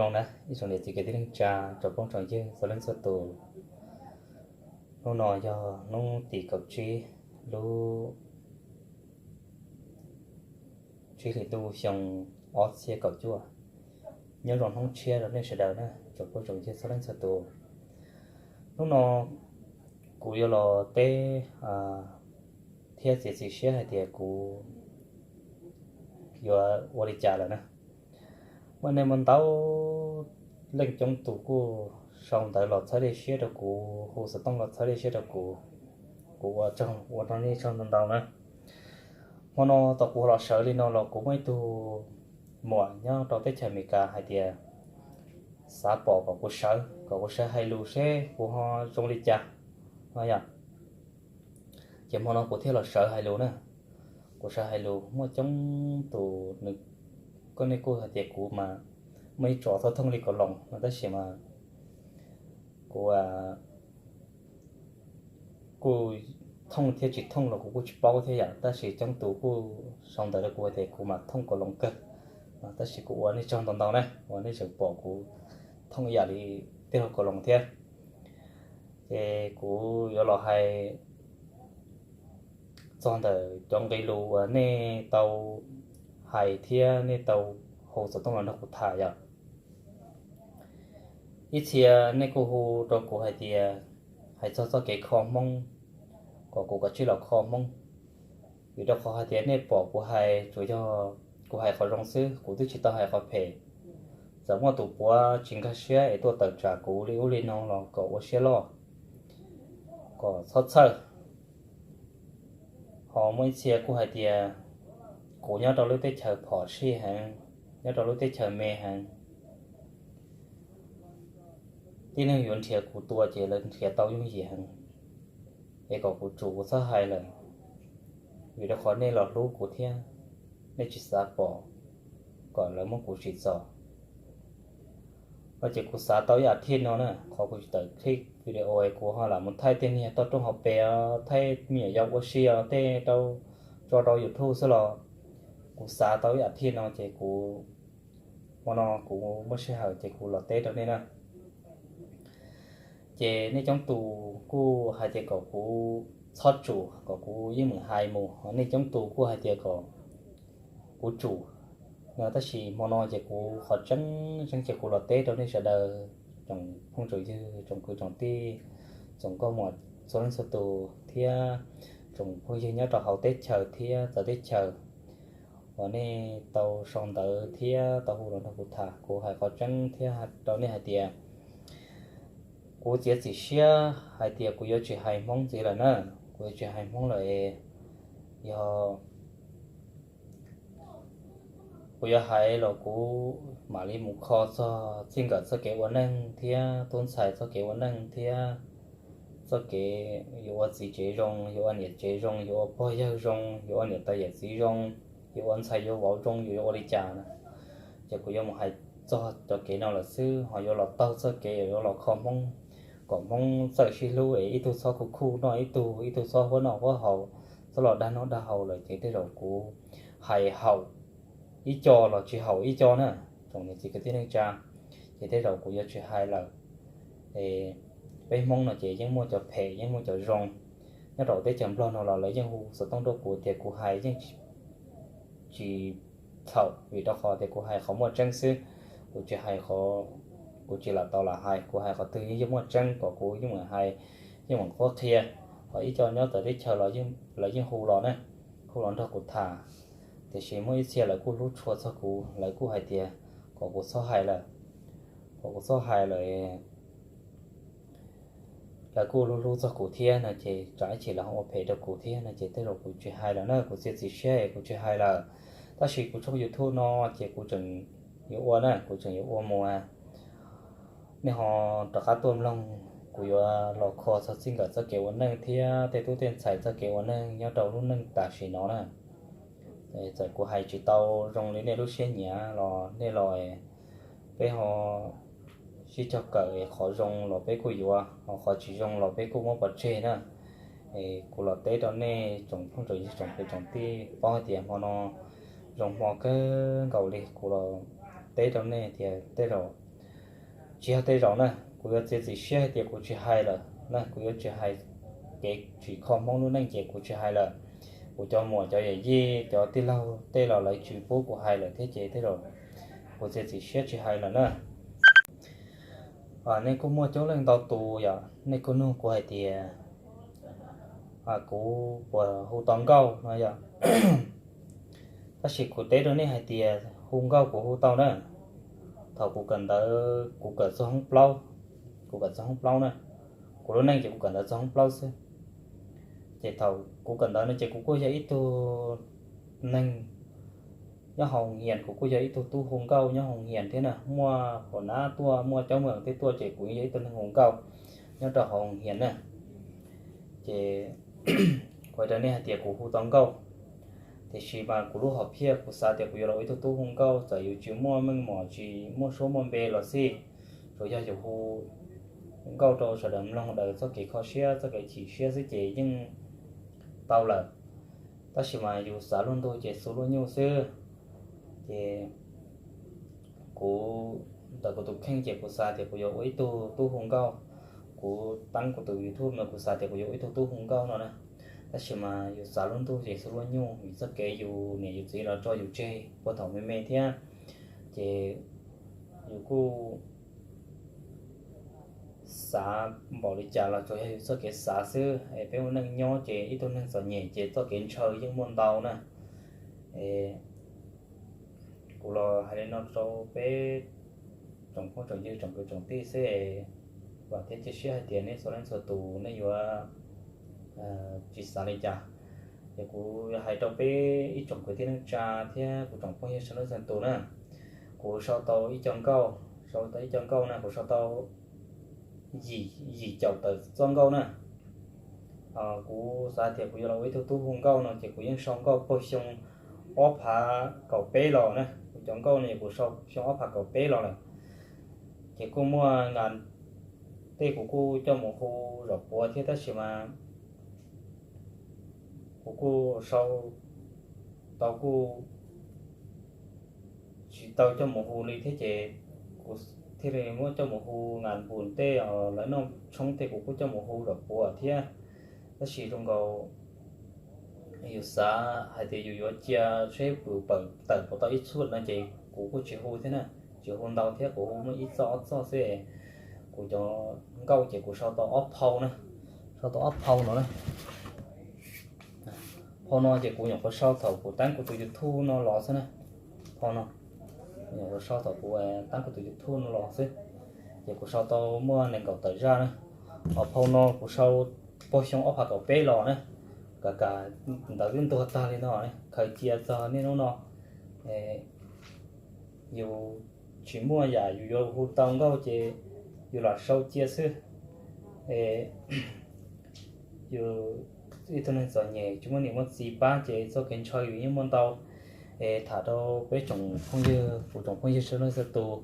Zoo na ib tsoom niam txiv kwv tij neej tsa, tsoom phooj tsoom ywg txhua leej txhua tus. Hnub no yog hnub tim kaum tsib lub tsib hlis ntuj xyoo ob txhiab kaum cuaj. Nyob zoo hnub tshiab rau nej sawv daws na, tsoom phooj tsoom ywg txhua leej txhua tus. Hnub no kuv yuav los teb thiab txiav txim siab hais tias kuv yuav ua li cas lawm na. Muaj nej muaj ntau leej coob tus kuj sau ntawv los txhawb dej siab rau kuv, hu xov tooj los txhawb dej siab rau kuv. Kuv ua tsaug, ua rau nej tsaug ntau ntau na. Hmo no tau kuv los sawv li no los kuv muaj ib tug muam nyob rau teb chaws Amelikas hais tias xav pom kom kuv sawv, kom kuv sawv hais lus seb kuv ho zoo li cas no yom. Ces hmo no kuv thiaj los sawv hais lus na. Kuv sawv hais lus muaj coob tus nws, koj nej kuj hais tias kuv mas muaj ib tso txhob thooj li Kaus Loos no tab sis mas kuv kuj thooj thiab tsis thooj los kuv kuj tsis paub thiab yom, tab sis coob tus kuj sau ntawv rau kuv hais tias kuv mas thooj Kaus Loos kawg. Tab sis kuv ua nej tsaug ntau ntau na, uas nej tseem pom kuv thooj ib yam li tij laug Kaus Loos thiab. Ces kuv yuav los hais txog ntawm cov nqe lus uas nej tau hais thiab nej tau hu xov tooj los nrog kuv tham yom. Ib txhia nej kuj hu rau kuv hais tias hais txog txoj kev kho Hmoob, kom kuv kav tsij los kho Hmoob. Vim rau qhov hais tias nej pom kuv hais tsuas yog kuv hais qhov zoo xwb, kuv twb tsis tau hais qhov phem. Txawm muaj tus puav tsis nkag siab es tuaj tawm tsam kuv li ub li no los kom ua siab loj, kom txhob txhawj. Ho muaj ib txhia kuj hais tias kuv nyob rau lub teb chaws phom sij heev, nyob rau lub teb chaws me heev, tib neeg yuav nrhiav kuv tua ces lawv nrhiav tau yooj yim heev, es kom kuv tsum kuv txhob hais lawm. Vim rau qhov nej los hlub kuv thiab nej tsis xav pom kom lawv muab kuv tsim txom. No ces kuv xav tau ib as thiv no na, qhov kuv tsis tawm clip video es kuv ho lam mus thaij tej niag toj roob hauv pes, thaij me nyuam yaus ua si os, tej rau tso rau YouTube xwb los kuv xav tau ib as thiv no ces kuv, hmo no kuv muaj sij hawm ces kuv los teb rau nej na. Ces nej coob tus kuj hais tias kom kuv txhob tsum, kom kuv yeej meem hais mus, ho nej coob tus kuj hais tias kom kuv tsum. Tab sis hmo no ces kuv qhov tseeb tseeb ces kuv los teb rau nej sawv daws, tsoom phooj tsoom ywg, tsoom kwv tsoom tij, tsoom nkauj muam txhua leej txhua tus thiab tsoom phooj ywg nyob rau hauv teb chaws thiab txawv teb chaws uas nej tau sau ntawv thiab tau hu los nrog kuv tham, kuv hais qhov tseeb thiab rau nej hais tias kuv txiav txim siab hais tias kuv yuav tsis hais Hmoob ntxiv lawm na, kuv yuav tsis hais Hmoob lawm. Yog kuv yuav hais los kuv mam li mus kho txog txij nkawm txoj kev ua neej thiab tub ntxhais txoj kev ua neej thiab txoj kev yuav ua txiv tsev zoo, yuav ua niam tsev zoo, yuav ua pog yawg zoo, yuav ua niam tais yawm txiv zoo, yuav ua ntxhais yuav vauv zoo, yuav ua li cas na. Ces kuv yuav mus hais txog cov kev no lawm xwb, ho yuav los taug txoj kev yuav los kho Hmoob, kom Hmoob txawj sib hlub es ib tug txhob khuj khuj noj ib tug, ib tug txhob huab noj huab haus, txhob los dag noj dag haus lawm ces tej zaum kuv hais haum ib co los tsis haum ib co na, tsoom niam txiv kwv tij neej tsa, ces tej zaum kuv yuav tsis hais lawm. Peb Hmoob no ces yeej muaj cov phem yeej muaj cov zoo. Nyob rau teb chaws Nplog no los lawv yeej hu xov tooj rau kuv tias kuv hais yeej tsis txhaum, vim rau qhov tias kuv hais qhov muaj tseeb xwb, kuv tsis hais qhov, kuv tsis lam tau lam hais, kuv hais qhov twg yeej muaj tseeb kom kuv yeej meem hais, yeej meem qhuab qhia. Ho ib co nyob txawv teb chaws los lawv yeej hu los na, hu los nrog kuv tham, tiam sis muaj ib txhia lawv kuj hlub tshua txog kuv, lawv kuj hais tias kom kuv txhob hais lawm, kom kuv txhob hais lawm. Lawv kuj hlub hlub txog kuv thiab no ces tsam ib chim lawv ho ua phem rau kuv thiab no ces tej zaum kuv tsis hais lawm na, kuv txiav txim siab es kuv tsis hais lawm. Tab sis kuv tshooj YouTube no ces kuv tseem yuav ua na, kuv tseem yuav ua mus. Nej ho rov qab tuaj mloog, kuv yuav los kho txog txij nkawm txoj kev ua neej thiab tej tub tej ntxhais txoj kev ua neej nyob rau lub neej tam sim no na. Txawm kuv hais tsis tau zoo li nej lub siab nyiam los nej los peb ho sib cog kawm, qhov zoo los peb kuj yuav, ho qhov tsis zoo los peb kuj muab pov tseg na. Kuv los teb rau nej tsoom phooj tsoom ywg tsoom kwv tsoom tij paub hais tias hmo no zoo hmo kawg nkaus li, kuv los teb rau nej tias tej zaum Tsis yog tej zaum na, kuv yuav txiav txim siab hais tias kuv tsis hais lawm na, kuv yuav tsis hais kev tsim kho Hmoob lub neej ces kuv tsis hais lawm. Kuv cov muam cov yawm yij cov tij laug tej los lawv tsis pub kuv hais lawm thiab ces tej zaum kuv txiav txim siab tsis hais lawm na. Nej kuj muaj coob leej ntau tus yom, nej kuj nug kuv hais tias kuv puas hu tau nkauj no yom. Tab sis kuv teb rau nej hais tias hu nkauj kuv hu tau na. Thaum kuv kawm ntawv kuv kawm txog hoob plaub, kuv kawm txog hoob plaub na. Kuv lub neej ces kuv kawm ntawv txog hoob plaub xwb. Ces thaum kuv kawm ntawv no ces kuv kuj yog ib tug neeg nyob hauv hoos hias, kuv kuj yog ib tug tub hu nkauj nyob hauv hoos hias thiab na, muaj hua nab tuaj muaj coob meem tej tuaj ces kuv yog ib tug neeg hu nkauj nyob rau hauv hoos hias na. Ces kuv hais rau nej hais tias kuv hu tau nkauj, tiam sis mas kuv lub hom phiaj kuv xav tias kuv yuav los ua ib tug tub hu nkauj txawm yus tsis muaj meej mom tsis muaj suab muaj npe los xij, tsuas yog yus hu nkauj rau sawv daws mloog daws txoj kev kho siab txoj kev chim siab xwb ces yeej tau lawm. Tab sis mas yus xav luaj ntuj ces xu luaj nyuj xwb. Ces kuv ntawm kuv tus kheej ces kuv xav tias kuv yuav ua ib tug tub hu nkauj. Kuv teeb kuv tus YouTube no kuv xav tias kuv yuav ua ib tug tub hu nkauj no na. Tab sis mas yus xav luaj ntuj ces xu luaj nyuj vim txoj kev yus niam yus txiv los tso yus tseg puag thaum me me thiab. Ces yus kuj xav npaum li cas los tsuas yog yus txoj kev xav xwb es peb ua neej nyob ces ib tug neeg txom nyem ces txoj kev ntshaw yeej muaj ntau na. Es kuv los hais li no rau peb tsoom phooj tsoom ywg tsoom kwv tsoom tij xwb es vam thiab cia siab hais tias nej txhua leej txhua tus nej yuav tsis xav li cas. Ces kuv hais rau peb ib tsoom kwv tij neej tsa thiab kuv tsoom phooj ywg sawv daws txhua tus na, kuv sau tau ib co nkauj, sau tau ib co nkauj na, kuv sau tau yim caum tawm txoj nkauj na. Kuv xav tias kuv yuav los ua ib tug tub hu nkauj no ces kuv yeej sau nkauj puag xyoo ob phav kaum peb los na, kuv cov nkauj no kuv sau xyoo ob phav kaum peb los lawm. Ces kuj muaj nkas tej kuv kuj coj mus hu zom puav thiab tab sis mas kuv kuj sau tau kuj tsis tau coj mus hu li thiab ces kuv thiaj li muab coj mus hu nkas npus tej lawv noj tshoob tej kuv kuj coj mus hu zom puav thiab. Tab sis zoo nkaus yus xav hais tias yus yuav cia seb puas tawm puas tau ib txhuaj no ces kuv kuj tsis hu thiab na, tsis hu ntau thiab kuv hu muaj ib txoj ob txoj xwb. Kuv cov nkauj ces kuv sau tau ob phau na, sau tau ob phau no na. Phau no ces kuv nyuam qhuav sau thaum kuv teeb kuv tus YouTube no los xwb na. Phau no nyuam qhuav sau thaum kuv teeb kuv tus YouTube no los xwb. Ces kuv sau tau muaj nees nkaum tawm zaj na. Ho phau no kuv sau puag xyoo ob phav kaum peb los na. Kam kam ntawv twb ntuag tag li no, khaws cia txog niaj hnub no. Yus tsis muaj yam yus yuav hu tau nkauj ces yus lam sau cia xwb. Yus ib tug neeg txom nyem tsis muaj niam muaj txiv pab ces txoj kev ntshaw yus yeej muaj ntau. Es tham rau peb tsoom phooj ywg, kuv tsoom phooj ywg sawv daws txhua tus,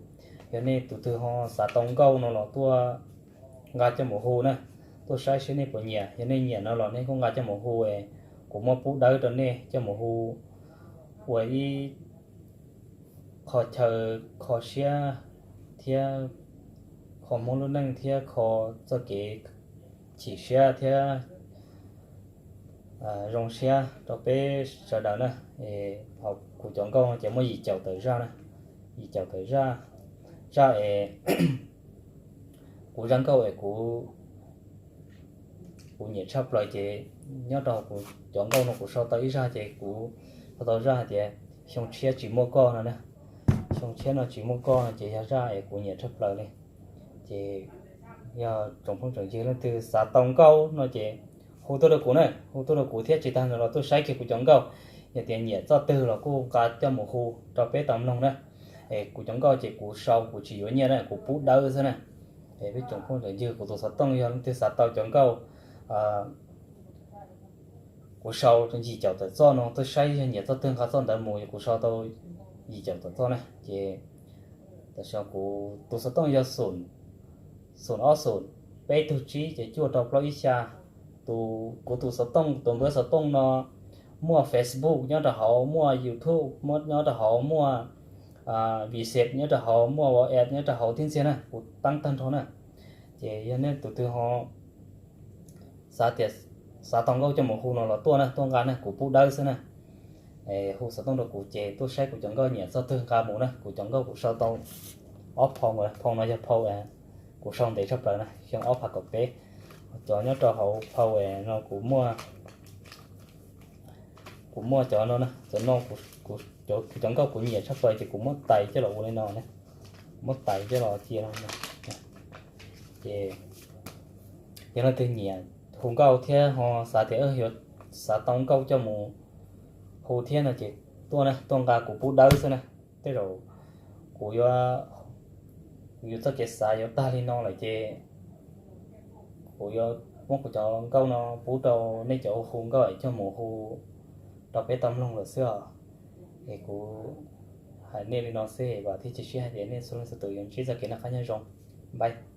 yog nej tus twg ho xav tau nkauj no los tuaj nqa coj mus hu na, tuaj saib seb nej puas nyiam. Yog nej nyiam no los nej kuj nqa coj mus hu es kuv muab pub dawb rau nej coj mus hu ua ib qho chaw kho siab thiab kho Hmoob lub neej thiab kho txoj kev chim siab thiab zoo siab rau peb sawv daws na. Kuv cov nkauj ces muaj yim caum tawm zaj na, yim caum tawm zaj, zaj es kuv zaj nkauj es kuv kuv nyiam tshaj plaws ces nyob rau kuv cov nkauj no kuv sau tau ib zaj ces kuv sau tau zaj hais tias xyoo tshiab tsis muaj koj no na. Xyoo tshiab no tsis muaj koj no ces yog zaj es kuv nyiam tshaj plaws li. Ces yog tsoom phooj tsoom ywg leej twg xav tau nkauj no ces hu tuaj rau kuv na, hu tuaj rau kuv thiab tsis tag ntawd los tuaj saib kiag kuv cov nkauj. Yog tias nyiam txoj twg los kuj nqa coj mus hu rau peb tau mloog na. Es kuv cov nkauj ces kuv sau kuv tsis yuav nyiaj na, kuv pub dawb xwb na. Es peb tsoom phooj tsoom ywg kuv tus xov tooj yog leej twg xav tau cov nkauj kuv sau yim caum tawm txoj no tuaj saib yog nyiam txoj twg nqa txoj ntawd mus, kuv sau tau yim caum tawm txoj na. Ces tam sim no kuv tus xov tooj yog xoom ob xoom peb tug tsib ces cuaj rau plaub ib xya. Kuv tus xov tooj, tus npawb xov tooj no muaj Facebook nyob rau hauv, muaj YouTube nyob rau hauv, muaj WeChat nyob rau hauv, muaj WhatsApp nyob rau hauv thiab ntxiag na, kuv teeb tag nrho na. Ces yog nej tus twg ho xav tias xav tau nkauj coj mus hu no los tuaj na, tuaj nqa na, kuv pub dawb xwb na. Hu xov tooj rau kuv ces tuaj saib kuv cov nkauj nyiam txog twg nqa mus na, kuv cov nkauj kuv sau tau ob phau, phau no yog phau kuv sau ntev tshaj plaws na, xyoo ob phav kaum peb. Cov nyob rau hauv phau no kuv muaj, kuv muaj cov no na, cov no kuv, kuv cov nkauj kuv nyiam tshaj plaws ces kuv muab tais coj los ua li no, muab tais coj los cia no. Ces yog leej twg nyiam hu nkauj thiab ho xav tias yuav xav tau nkauj coj mus hu thiab no ces tuaj na, tuaj nqa, kuv pub dawb xwb na. Tej zaum kuv yuav, kuv yuav txoj kev xav yuav tag li no lawm ces kuv yuav muab kuv cov nkauj no pub rau nej cov hu nkauj coj mus hu rau peb tau mloog lawm xwb os. Es kuv hais nej li no xwb, vam thiab cia siab hais tias nej txhua leej txhua tus yuav ntsib txoj kev noj qab nyob zoo. Bye.